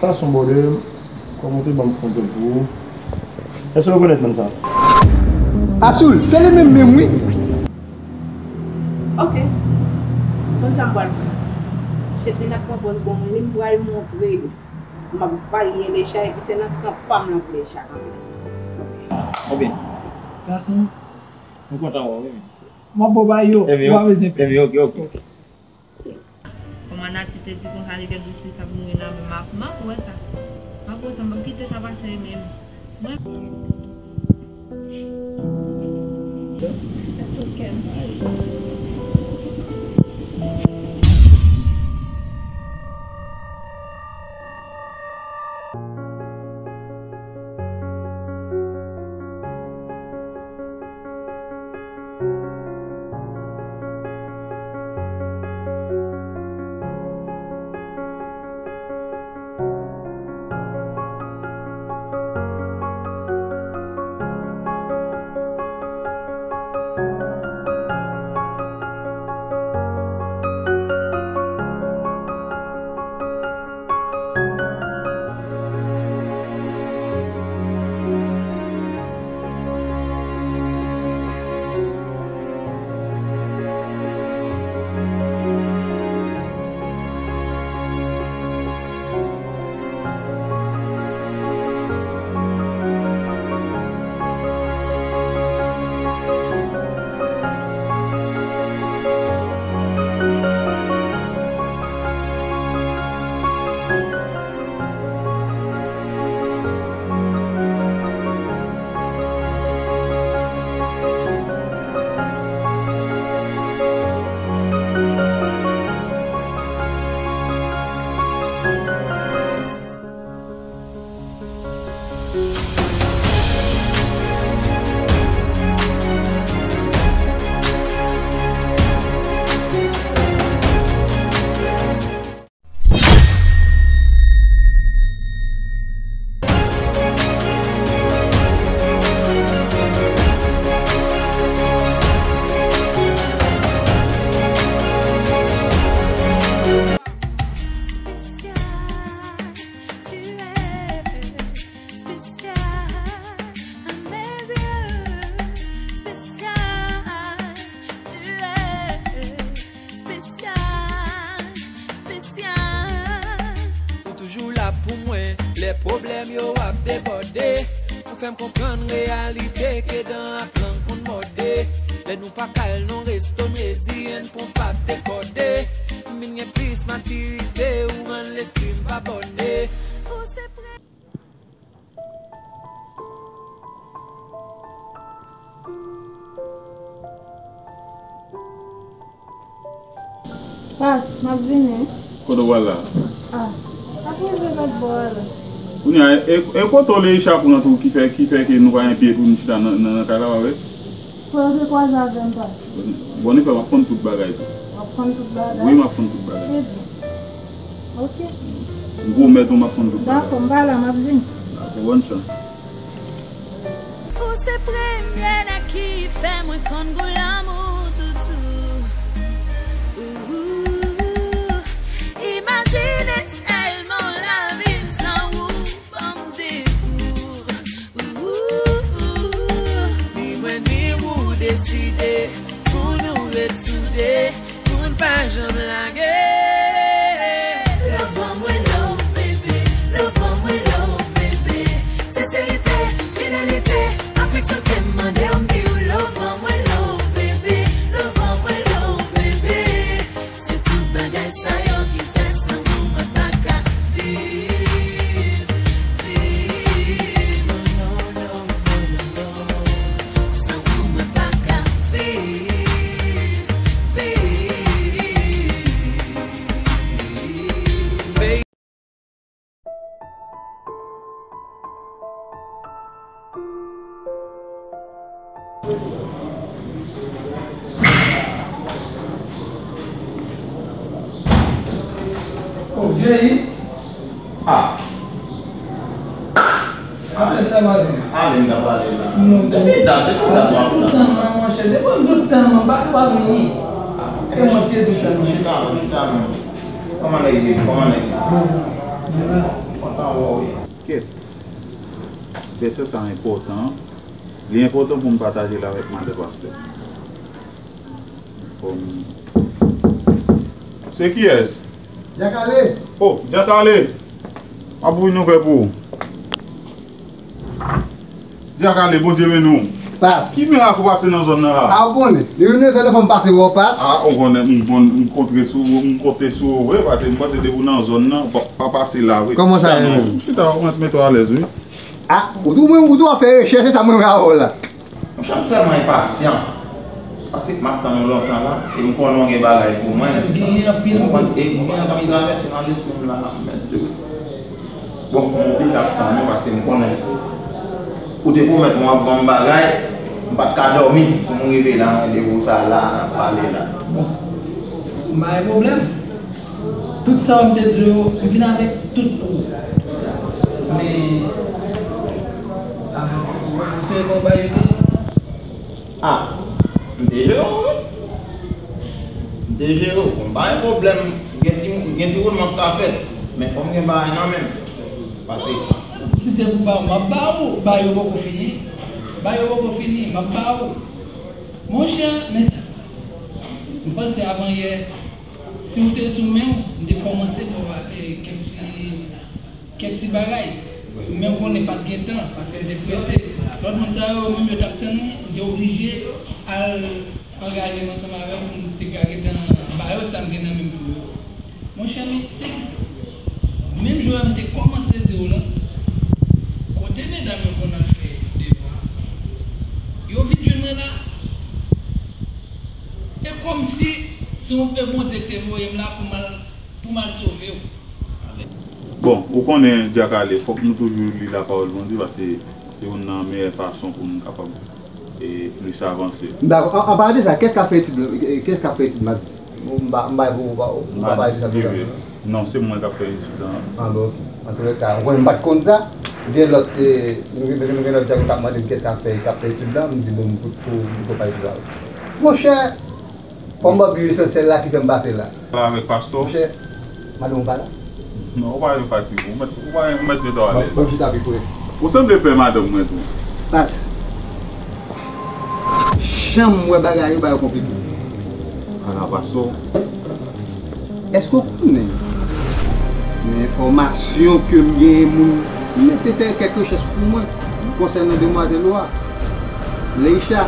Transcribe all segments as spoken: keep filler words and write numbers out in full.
Gason bòdè, kòman w te ban m fon tèt pou ou? Èske w rekonèt nonm sa? Asoul, se li menm menm wi. Ok. Konn sa m pral fè? Chèt li n ap pran pòz bon moun li, m pral montre li. M ap varye lecha epi se nan kan pa m nan pou lecha kanpe. Ebyen, gason, m kontan wè w wi. M ap ba w yo, ou pa bezwen pè. Ebyen, ok, ok. Kòman Nati te di konsa li gen dout li t ap mouri nan men m, m ap wè sa. M ap wè sa, m ap kite sa pase men mwen. Spécial à mes yeux, spécial, tu es spécial, spécial. Ou toujou la pou mwen, lè pwoblèm yo ap debòde. Ou fè m konprann reyalite ke dan ak lang konn mòde. Lè nou pa ka al nan resto, n reziyen n pou n pa dekòde. M vin gen plis matirite, ou rann lespri m pa bòne. Ou se pre- Pas, m ap vini. Kote w pral la? Ah, m ap rive lòt bò a la. Kounye a, e, e kote w Leisha pran tou ki fè, ki fè ke nou pa gen pye pou nou chita nan, nan, nan kay la, pa vre? Fò yo te kwaze avè m, Pas. Bon, efè, m ap konn tout bagay tou. W ap konn tout bagay? Wi, m ap konn tout bagay. Trè byen. Ok. M pwomèt ou m ap konn tout bagay. Dakò, m pa la, m ap vini. Dakò, bòn chans. Ou se premye nèg ki fè mwen konn gou lanmou, toutou. Ooh, imajine sèlman lavi m san ou. Ban m dekou. Ooh, ooh. Ni mwen ni ou deside pou nou ret soude, pou n pa janm lage. Love ban mwen love, bebe. Love ban mwen love, bebe. Senserite, fidelite, afeksyon ke m mande w, m di w love ban mwen love, bebe. Love ban mwen love, bebe. Se tout bagay sa yo ki fè san ou mwen pa ka viv, viv, non, non, non, non, non. San ou mwen pa ka viv, viv. Oh, Jay. Ah. Ale m ta pale. Ale m ta pale la. Non, depi dat, depi dat w ap tann. Depi m dout tan, monchè. Depi m dout tan, m pa ka pa vini. Ah, se mwen ki te dout tan. Chita non, chita non. Kòman nèg ye? Kòman nèg ye? Bon, bon, bon. Kèt. Vèsè sa enpòtan. Li enpòtan pou m pataje l avèk madan pastè. Fò m Se kiyès? Dyak Ale. Oh, Dyak Ale. M ap ouvri yon vè pou ou. Dyak Ale, Bondye beni w. Pas. Ki mirak ou pase nan zòn nan la? A, ou konnen. Depi m nan zòn nan, fò m pase wè w, Pas. A, ou konnen, m konn, m kontre sou, m konte sou ou vre, paske m panse depi w nan zòn nan, ou pa, pa pase la vre. Kòman sa ye menm? M chita, mwen mete w alèz, wi. A, ou tou, mwen, ou tou ap fè rechèch, se sa mwen wè avè w la. Monchè, m tèlman enpasyan. Paske m ap tann ou lontan la, e m konnen w gen bagay pou mwen. Ou konprann? E gen anpil travèse nan lespri m la, m mèt di w. Bon, m oblije ap tann ou, paske m konnen ou te pwomèt mwen w ap ban m bagay, m pa t ka dòmi pou m rive la, mwen, depi w sa la, n ap pale la. Bon. M pa gen pwoblèm. Tout sa w m te di yo, m vin avèk tout pou ou. Men, a, ou te konn bagay yo te? A, m te jere w, wi. M te jere w. Bon, m pa gen pwoblèm. Gen ti, gen ti woulman k ka fèt. Men fò m gen bagay nan men m. Pase. Si se pou ba w, m ap ba ou. Bagay yo poko fini. Bagay yo poko fini. M ap ba ou. Monchè, men sa. M panse avan yè, si w te sou men w, m te kòmanse ba w, e, kèk ti, kèk ti bagay. Men w konnen pa t gen tan, paske m te prese. Lòt moun sa yo, menm yo t ap tann ou, m te oblije al angaje m ansanm avè w pou m te ka gentan ba yo sa m gen nan men m pou yo. Monchè, men se kisa? Menm jan m te kòmanse di w lan, kote medam yo konn al fè devwa, yo vin jwenn mwen la. E kòmsi se yon, e Bondye ki te voye m la pou m al, pou m al sove w. Bon, ou konnen, Dyak Ale, fòk nou toujou li lapawòl Bondye, paske se youn nan meyè fason pou nou kapab, e, plis avanse. Dakò. An, an palan de sa, kiyès k ap fè etid, kiyès k ap fè etid madi? M pa, m pa, m pa, m pa, m pa pale sa. Non, se mwen k ap fè etid lan. A, bon, ok. Antoulèka, mwen, m pa t konn sa. Gen lòt, e, nou gen, nou gen lòt djab k ap mande m kiyès k ap fè, k ap fè etid lan. M di, bon, m pou, pou, pou, pou pale etid la. Monchè, fò m ba w byen esansyèl la ki fè m pase la. Pale avèk pastè w. Monchè, madanm ou pa la? Non, ou pa vin fatige w. Ou mèt, ou pa, ou mèt mete w alèz. Bon, bon, chita pi pre. Ou sanble pè madanm mwen tou. Pas. Janm wè bagay yo, bagay yo konplike. Ala pastè w. Èske w konnen nan enfòmasyon ke m genyen, moun, m te fè kèk rechèch pou mwen konsènan demwazèl ou a, Leisha?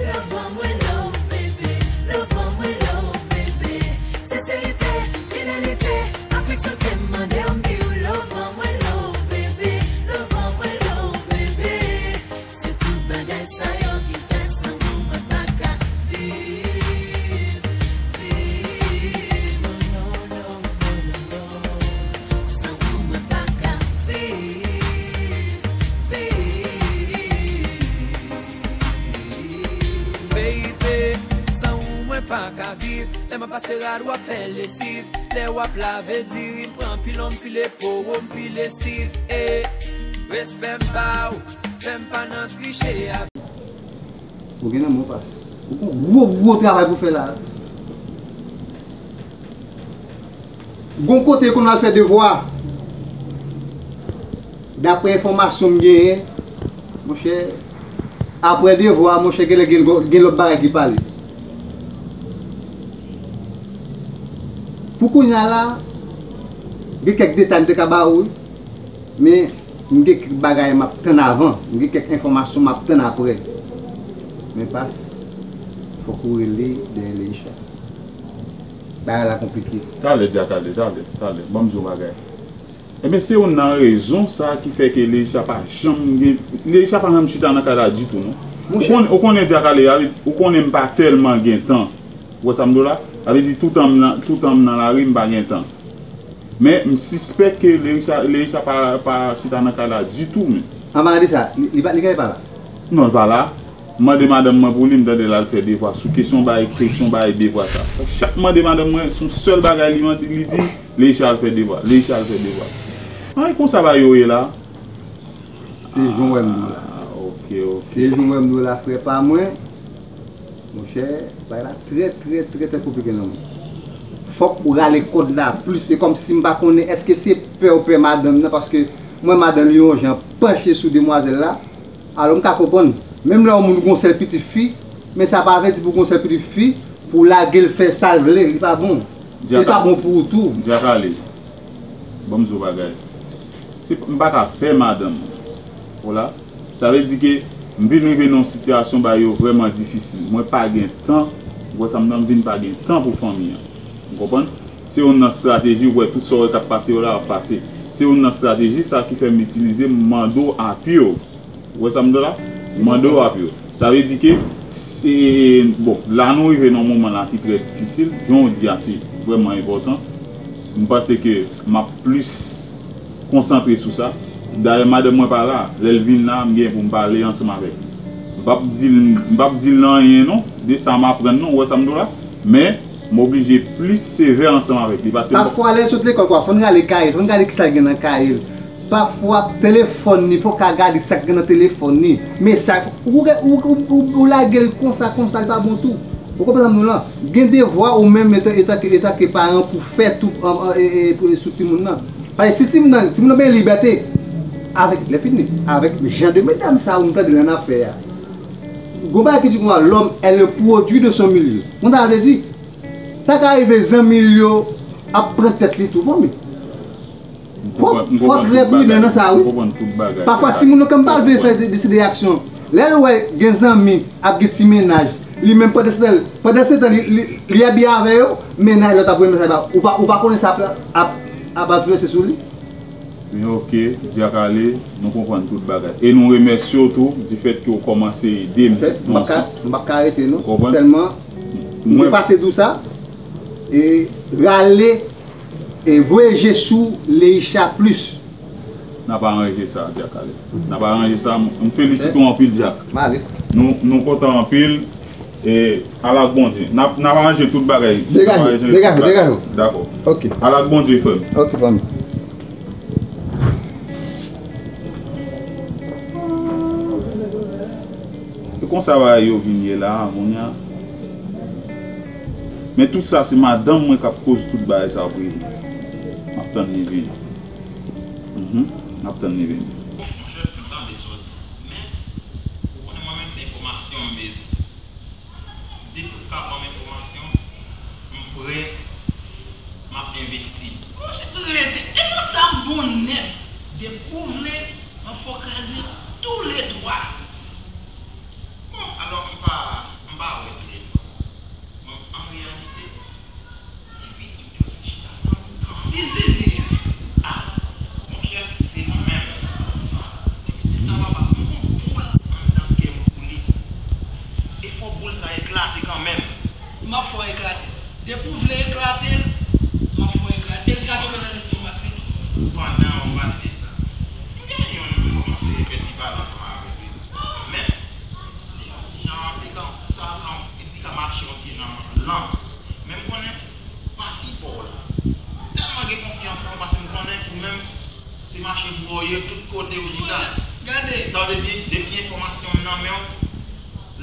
Love mwen love, baby. Love mwen love, baby. Senserite, fidelite, afeksyon ke m mande w, m di w, love mwen love, baby. Love mwen love, baby. Se tout bagay sa yo ki fè san ou mwen pa ka viv, viv. Oh, non, non, non, non, non. San ou mwen pa ka viv, viv. Baby, san ou mwen pa ka viv. Lè m ap pase rad, w ap fè lesiv. Lè w ap lave diri, m pran pilon, m pile po w, m pile siv. E respè m ba w, fè m pa nan triche avè w. Ou gen nan men w, Pas. Ou gon gwo, gwo travay pou fè la. Gon kote konn al fè devwa. Daprè enfòmasyon m genyen, monchè, aprè devwa, monchè, genlè gen, gen lòt bagay ki pale. Pou kounye a la, gen kèk detay m te ka ba ou, wi. Men, m gen kèk bagay m ap tann avan. M gen kèk enfòmasyon m ap tann aprè. Men Pas, fòk ou rele dèyè Leisha. Bagay la konplike. Talè, Dyak Ale, talè, talè. Ban m di w yon bagay. Ebyen, se youn nan rezon sa ki fè ke Leisha pa janm gen, Leisha pa janm chita nan kay la ditou, non. Ou konnen, ou konnen, Dyak Ale, ou konnen m pa tèlman gen tan. Ou wè sa m di w la? Sa vle di, toutan m nan, toutan m nan lari, m pa gen tan. Men, m sispèk ke Leisha, Leisha pa, pa chita nan kay la ditou, men. An palan de sa, li, li pa, li genlè pa la? Non, li pa la. M mande madanm mwen pou li, m tande l al fè devwa. Sou kesyon bay, kesyon bay devwa sa. Chak m mande madanm mwen, se yon sèl bagay li mande, li di, Leisha al fè devwa, Leisha al fè devwa. An, e konsa bagay yo ye la? Se jan w wè m di w la. Ah, ok, ok. Se jan w wè m di w la, frè pa mwen. Monchè, bagay la trè, trè, trè, trè konplike nan men w. Fòk ou rale kòd la plis. Se kòmsi m pa konnen èske se pè ou pè madanm nan, paske m wè madanm li yon jan panche sou demwazèl la. Alò, m ka konprann. Menm lè yon moun gon sèl pitit fi, men sa pa vle di pou gon sèl pitit fi, pou w lage l fè sa l vle, li pa bon. Li pa bon pou ou tou. Dyak Ale, ban m di w bagay. Se, m pa ka pè madanm mwen. Ou la? Sa vle di ke m vin rive nan yon sitiyasyon bagay yo vrèman difisil. Mwen pa gen tan, ou wè sa m nan, m vin pa gen tan pou fanmi an. Ou konprann? Se youn nan estrateji, ou wè tout sa w wè k ap pase yo la ap pase. Se youn nan estrateji sa ki fè m itilize, m mande w apye w. Ou wè sa m di w la? M mande w apye w. Sa vle di ke, se, bon, la nou rive nan yon moman la ki trè difisil. Jan w di a, se vrèman enpòtan. M panse ke m ap plis konsantre sou sa. Dayè, madanm mwen pa la. Lè l vin la, m gen pou m pale ansanm avèk li. M p ap di l, m p ap di l anyen non, de sa m aprann non, ou wè sa m di w la? Men, m oblije plis sevè ansanm avèk li, paske m Pafwa, lè l sot lekòl, kwa, fò n rale kay li, fò n gade kisa l gen nan kay li. Pafwa, telefòn li, fò w ka gade sa k gen nan telefòn li. Mesaj, ou, ou, ou, ou, ou lage l konsa, konsa, li pa bon tou. Ou konprann sa m di w lan? Gen devwa ou menm, etan, etan ke, etan ke paran, pou fè tou, an, an, e, e, pou, sou timoun nan. Paske si timoun nan, timoun nan gen libète, avèk, lè fini, avèk jan de medam sa ou m tande l annafè a. Gon bagay ki di konsa, l'homme est le produit de son milieu. Konn sa vle di? Sa ka rive zanmi l yo ap pran tèt li tou, fanmi. Fòk, fòk trè pridan nan sa, wi. Pafwa, timoun yo, kan m pa vle fè de, de, de aksyon. Lè l wè gen zanmi ap gen ti mennaj, li menm pandan se tan, pandan se tan, li, li, li abiye avè yo, mennaj la t ap voye mesaj ba ou. Ou pa, ou pa konnen sa ap, ap, ap enfliyanse sou li? Men oke, Dyak Ale, nou konprann tout bagay. E nou remèsye w tou, difèt ke w kòmanse ede m nan sans. M p ap ka rete, non. Konprann? Sèlman, m te pase di w sa, e rale, e voye je sou Leisha plis. N ap aranje sa, Dyak Ale. N ap aranje sa. M, m felisite w anpil, Dyak. M ale. Nou, nou kontan anpil. E, al ak Bondye. N ap, n ap aranje tout bagay. Degaje, degaje, degaje. Dakò. Ok. Al ak Bondye, frè m. Ok, fanmi. Se konsa bagay yo vin ye la, kounye a. Men tout sa, se madanm mwen k ap koz tout bagay sa pou li. M ap tann li vini. Mhm. M ap tann li vini. Monchè, m tande sa w di. Men, ou konnen mwen menm se enfòmasyon m bezwen. Depi w ka ban m enfòmasyon, m prè, m ap envesti. Monchè, rete. E nan sa m bon nèt. Depi w vle, m ap fè w kraze toulètwa. Bon, alò, m pa, m pa wè toulètwa. Bon, an reyalite, ti pitit yo te chita nan boukan. Ti zizi. A, monchè, se li menm. Ti pitit sa, papa, m gon pwòl anndan kè m pou li. E fò boul sa eklate kanmenm. M ap fè w eklate. Depi w vle eklate l, m ap fè w eklate l. Eklate w nan lestomak li. Pandan w pale de sa, m gen youn m kòmanse fè ti pale ansanm avèk li. Men, li yon ti jan, li ka, sa ka, li ka mache yon ti jan lan. Men m konnen pati pa w la. M tèlman gen konfyans nan w, paske m konnen ou menm, se mache bouwo w ye tout kote ou chita. Gade. Sa vle di, depi enfòmasyon m nan men w,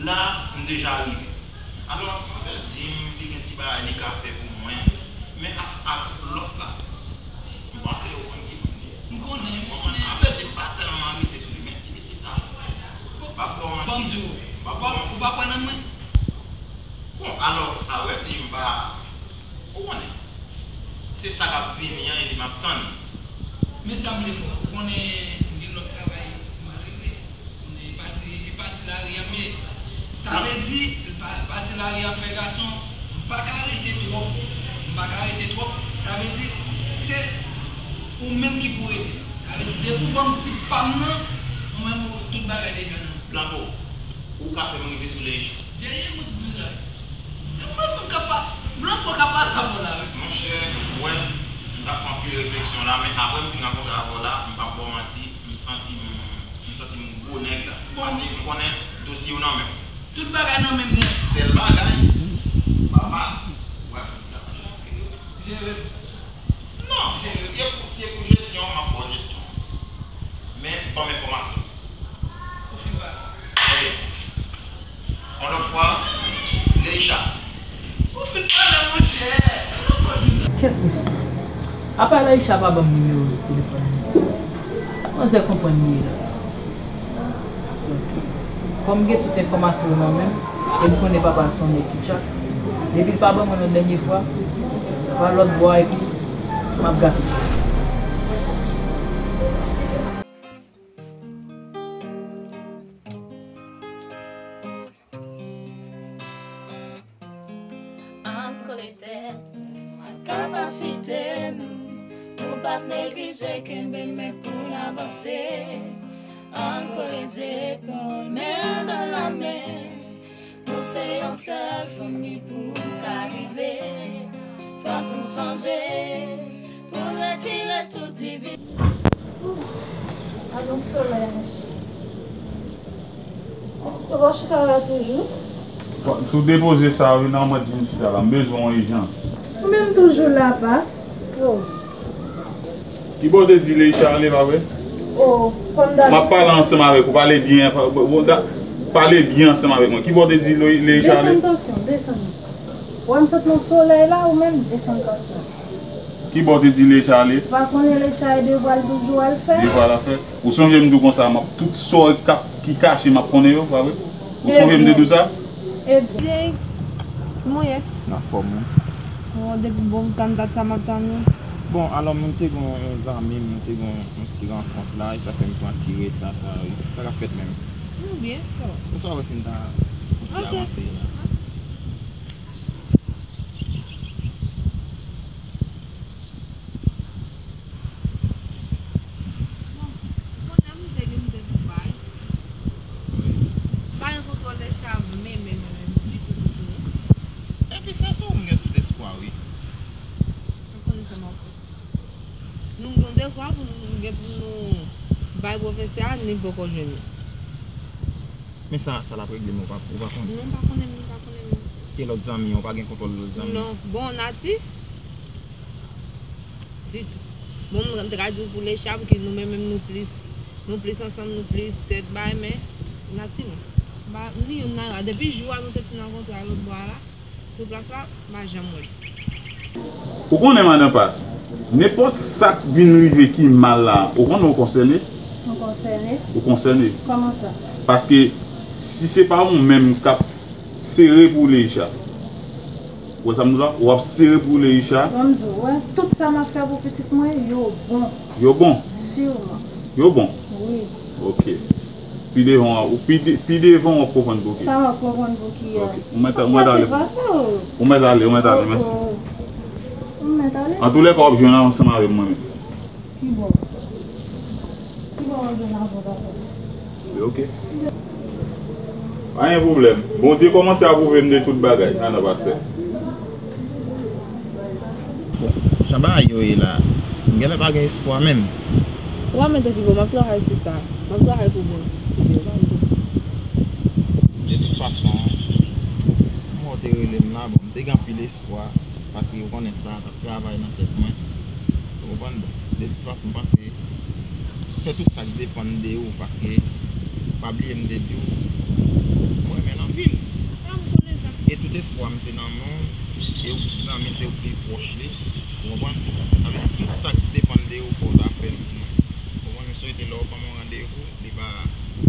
la, m deja rive. Alò, manzè di m li gen ti bagay li ka fè pou mwen. Men ak, ak lòt la, m panse ou konn ki moun li ye. M konnen, m konnen. Sa vle di m pa tèlman rete sou li, men ti pitit sa, m p ap ba w manti. Ban m di w, ou pa kwè nan mwen? Bon, alò, sa vle di m pa, ou konnen, se sa k ap vini an, epi m ap tann. Men sa m vle fè w konnen, m gen lòt travay m al regle. E pati, e pati lari a, men sa vle di, pa, pati lari a frè gason, m pa ka rete twòp, m pa ka rete twòp, sa vle di, se ou menm ki pou rete. Sa vle di, depi w ban m ti pa m nan, ou menm, ou, tout bagay deja nan. Blanco, ou ka fè m rive sou Leisha? Dènye mo di la. Se mwen menm k ap pa, Blanco k ap pale avè w la, wi. Monchè, ou wè, m t ap fè anpil refleksyon la, men apre m fin rankontre avè w la, m p ap ba w manti, m santi m M santi m gwo nèg la. Bon. Paske m konnen dosye yo nan men w. Tout bagay nan men m nèt. Sèl bagay, papa, w ap fè m travay anpil wi. Jere m. Non, si e pou, si e pou jesyon, m ap ba w jesyon. Men, ban m enfòmasyon. Ou fin pale. Ok. Yon lòt fwa, Leisha. Ou fin pale, monchè. Ou konn Aisha pa ban m nimewo telefòn li. Sa manzè konprann li ye la? Kòm m gen tout enfòmasyon yo nan men m, e m konnen papa l se yon nèg ki tchak, depi l pa ban mwen nan dènye fwa, pa lòt bò a epi m ap gate sa. Ann kole tèt nou ak kapasite nou, pou pa neglije kenbe men pou n avanse. Ann kole zepòl, men nan lamen, nou se yon sèl fanmi pou n ka rive. Fòk nou sonje pou n retire tout divi. Alon solèy, mesye. Ou pa chita la toujou? Bon, si w depoze sa, wi, nan mwen di m chita la. M bezwen w ijan. Ou menm toujou la, pas. Oh. Ki bò w te di Leisha ale, pa vre? Oh, kòm dabitid. M ap pale ansanm avèk ou, pale byen, pa-, bon, da-, pale byen ansanm avèk mwen. Ki bò w te di Le-, Leisha ale? Desann tansyon, desann. Ou wè m sot nan solèy la, ou menm, desann tansyon. Ki bò w te di Leisha ale? Ou pa konnen Leisha e devwa l toujou al fè? Devwa l ap fè? Ou sonje m di w konsa, m ap tout sa w ka, ki kache, m ap konnen yo, pa vre? Ou sonje m te di w sa? Ebyen. Ebyen. Kòman w ye? Anfòm, wi. Bon, depi bon tan dat sa m ap tann ou. Bon, alò, mwen te gen yon zanmi m, nou te gen yon, yon ti rankont la, e sa fè m pran ti reta sa, wi. Sa k ap fèt menm? Nou byen, sa va. Konsa w wè si m ta, si m ta avanse la. Bon, ou konnen m te gen m te Dubai. M pa gen kontwòl de chavè, men, men, men, men, ditou, ditou. Epi se sou ou m gen tout espwa, wi. Ou konnen sa m ap fè. Nou gen yon devwa pou nou gen pou nou bay pwofesè a, ni poko jwenn li. Men sa, sa l ap regle, men ou pa, ou pa konnen. Non, m pa konnen, m pa konnen, non. E lòt zanmi an, ou pa gen kontwòl lòt zanmi? Non, bon, Nati, ditou. Bon, m te ka di w pou Lecha, pou ki nou menm, menm nou plis, nou plis ansanm, nou plis tèt bay, men Nati, non. M pa, ni youn nan yo. Depi jou a nou te fin rankontre a lòt bò a la, sou plas la, m pa janm wè l. Ou konnen, madan Pas, nenpòt sa k vin rive ki mal la, ou konnen ou konsène? Ou konsène? Ou konsène. Kòman sa? Paske si se pa ou menm k ap sere pou Leisha, ou wè sa m di w la? W ap sere pou Leisha. Ban m di w, wè, tout sa m ap fè pou pitit mwen, yo bon. Yo bon? Siman. Yo bon? Wi. Ok. Pi devan, w ap, pi de-, pi devan w ap konprann pou ki. Sa w ap konprann pou ki a. Ok. Ou mèt, ou mèt ale. Pase, pase, o. Ou mèt ale, ou mèt ale, mèsi. O, o. Ou mèt ale. Antoulèka, w ap jwenn ansanm avè m mwen menm. Ki bò? Ki bò w ap jwenn avè w, papa? Ok. Pa gen pwoblèm. Bondye kòmanse apwouve m de tout bagay. Ann nan, pastè. Bon, jan bagay yo ye la, m genlè pa gen espwa menm. Ou pa mete pi bon, m ap travay sou sa. M ap travay pou bon. De tout fason, mwen te rele m la, bon, m te gen anpil espwa, paske ou konnen sa t ap travay nan tèt mwen. Ou konprann? Bon, de tout fason, m panse fè tout sa k depann de ou, paske pa bliye m te di w, mwen renmen l anpil. E tout espwa m se nan men w, e ou zanmi m se ou ki pi pwòch li, ou konprann? Sa vle di tout sa k depann de ou fò w ta fè l pou mwen. Ou konprann? M swete lè w ban m yon randevou, li pa,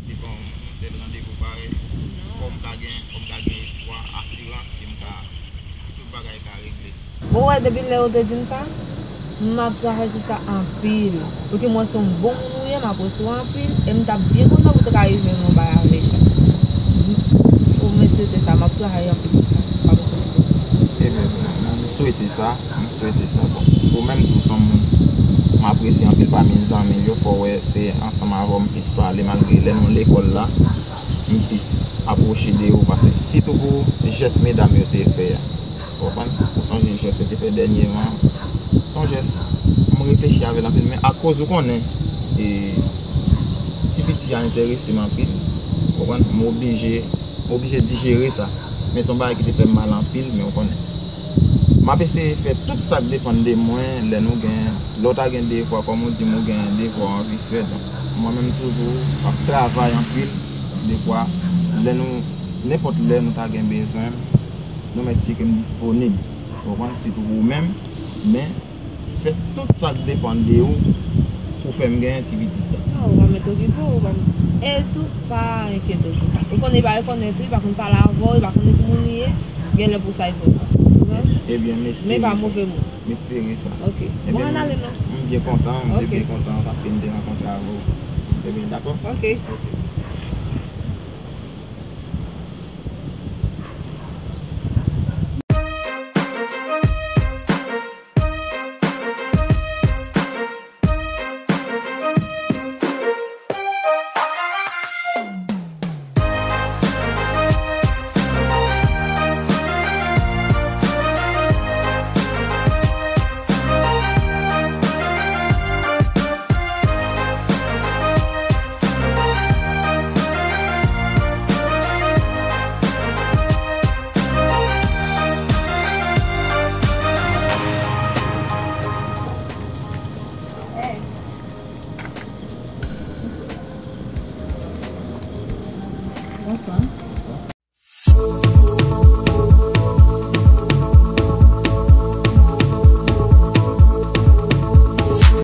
li pa yon tèl randevou parèy. Fò m ka gen, fò m ka gen espwa, asirans ke m ka, tout bagay ka regle. Ou wè, depi lè yo te di m sa, m ap travay sou sa anpil. Pou ke m wè se yon bon moun ou ye, m apresye w anpil, e m t ap byen kontan pou w te ka rive nan yon bagay avèk sa. Ou mèt swete sa, m ap travay anpil sou sa. Pa bezwen. Ebyen, m swete sa, m swete sa. Bon, ou menm tou, se yon moun m apresye anpil pami zanmi l yo, fò w wè se ansanm avè w m plis pale, malgre lè nou lekòl la, m plis apwoche de ou, paske sitou pou jès medam yo te fè a. Ou konprann? Ou sonje jès yo te fè dènyèman. Se yon jès m reflechi avè l anpil, men akoz ou konnen, e, ti piti a enterese m anpil, ou konprann? M oblije, m oblije dijere sa. Men se yon bagay ki te fè m mal anpil, men ou konnen. M ap eseye fè tout sa k depann de mwen lè nou gen, lè w ta gen devwa, kòm ou di m ou gen devwa w anvi fè. Donk, mwen menm toujou, m ap travay anpil. Defwa, lè nou, nenpòt lè nou ta gen bezwen m, nou mèt di ke m disponib. Ou konprann? Sitou pou ou menm, men Tout sa k depann de ou pou fè m genyen ti pitit la. Non, ou pa mèt okipe w, ou pa mèt. E tou, pa enkyete w pou sa. Ou konnen li pa rekonèt ou, li pa konn pale avè w, li pa konnen ki moun li ye, genlè pou sa li fè w sa. Ebyen, m espere sa. Men pa move moun. M espere sa. Ok. Bon, ann ale non. M byen kontan, m te byen kontan paske m te rankontre avè w. Ebyen, dakò? Ok. Ok. Bonswa.